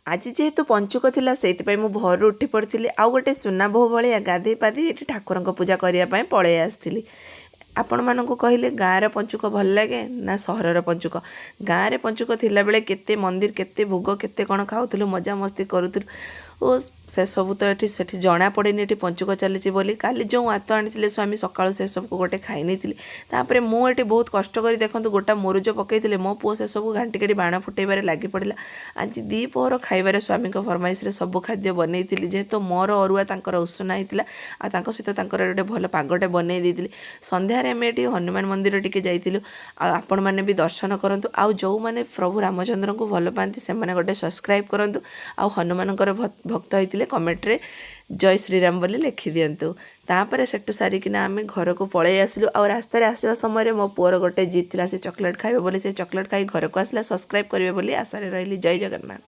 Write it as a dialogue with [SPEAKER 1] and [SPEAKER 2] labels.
[SPEAKER 1] ଆଜି ଯେହେତୁ ପଞ୍ଚୁକ ଥିଲା, ସେଇଥିପାଇଁ ମୁଁ ଭୋରରୁ ଉଠି ପଡ଼ିଥିଲି ଆଉ ଗୋଟେ ସୁନା ବୋହୂ ଭଳିଆ ଗାଧେଇ ପାଧେଇ ଏଠି ଠାକୁରଙ୍କ ପୂଜା କରିବା ପାଇଁ ପଳେଇ ଆସିଥିଲି। ଆପଣମାନଙ୍କୁ କହିଲେ, ଗାଁର ପଞ୍ଚୁକ ଭଲ ଲାଗେ ନା ସହରର ପଞ୍ଚୁକ? ଗାଁରେ ପଞ୍ଚୁକ ଥିଲାବେଳେ କେତେ ମନ୍ଦିର, କେତେ ଭୋଗ, କେତେ କ'ଣ ଖାଉଥିଲୁ, ମଜାମସ୍ତି କରୁଥିଲୁ ଓ ସେସବୁ ତ ଏଠି ସେଠି ଜଣା ପଡ଼େନି ଏଠି ପଞ୍ଚୁକ ଚାଲିଛି ବୋଲି। କାଲି ଯେଉଁ ଆତ ଆଣିଥିଲେ ସ୍ୱାମୀ, ସକାଳୁ ସେସବୁକୁ ଗୋଟେ ଖାଇ ନେଇଥିଲି। ତାପରେ ମୁଁ ଏଠି ବହୁତ କଷ୍ଟ କରି, ଦେଖନ୍ତୁ, ଗୋଟା ମୁରୁଜ ପକାଇଥିଲି। ମୋ ପୁଅ ସେସବୁ ଘାଣ୍ଟି କାଟି ବାଣ ଫୁଟେଇବାରେ ଲାଗି ପଡ଼ିଲା। ଆଜି ଦ୍ୱିପହର ଖାଇବାରେ ସ୍ୱାମୀଙ୍କ ଫରମାଇଶରେ ସବୁ ଖାଦ୍ୟ ବନେଇଥିଲି। ଯେହେତୁ ମୋର ଅରୁଆ, ତାଙ୍କର ଉଷୁନା ହେଇଥିଲା ଆଉ ତାଙ୍କ ସହିତ ତାଙ୍କର ଗୋଟେ ଭଲ ପାଗଟେ ବନେଇ ଦେଇଥିଲି। ସନ୍ଧ୍ୟାରେ ଆମେ ଏଠି ହନୁମାନ ମନ୍ଦିର ଟିକେ ଯାଇଥିଲୁ ଆଉ ଆପଣମାନେ ବି ଦର୍ଶନ କରନ୍ତୁ। ଆଉ ଯେଉଁମାନେ ପ୍ରଭୁ ରାମଚନ୍ଦ୍ରଙ୍କୁ ଭଲ ପାଆନ୍ତି, ସେମାନେ ଗୋଟେ ସବସ୍କ୍ରାଇବ୍ କରନ୍ତୁ ଆଉ ହନୁମାନଙ୍କର ଭକ୍ତ ହେଇଥିଲେ କମେଣ୍ଟରେ ଜୟ ଶ୍ରୀରାମ ବୋଲି ଲେଖିଦିଅନ୍ତୁ। ତାପରେ ସେଠୁ ସାରିକିନା ଆମେ ଘରକୁ ପଳେଇ ଆସିଲୁ। ଆଉ ରାସ୍ତାରେ ଆସିବା ସମୟରେ ମୋ ପୁଅର ଗୋଟେ ଜିଦ୍ ଥିଲା, ସେ ଚକୋଲେଟ୍ ଖାଇବ ବୋଲି। ସେ ଚକୋଲେଟ୍ ଖାଇ ଘରକୁ ଆସିଲା। ସବସ୍କ୍ରାଇବ୍ କରିବେ ବୋଲି ଆଶାରେ ରହିଲି। ଜୟ ଜଗନ୍ନାଥ।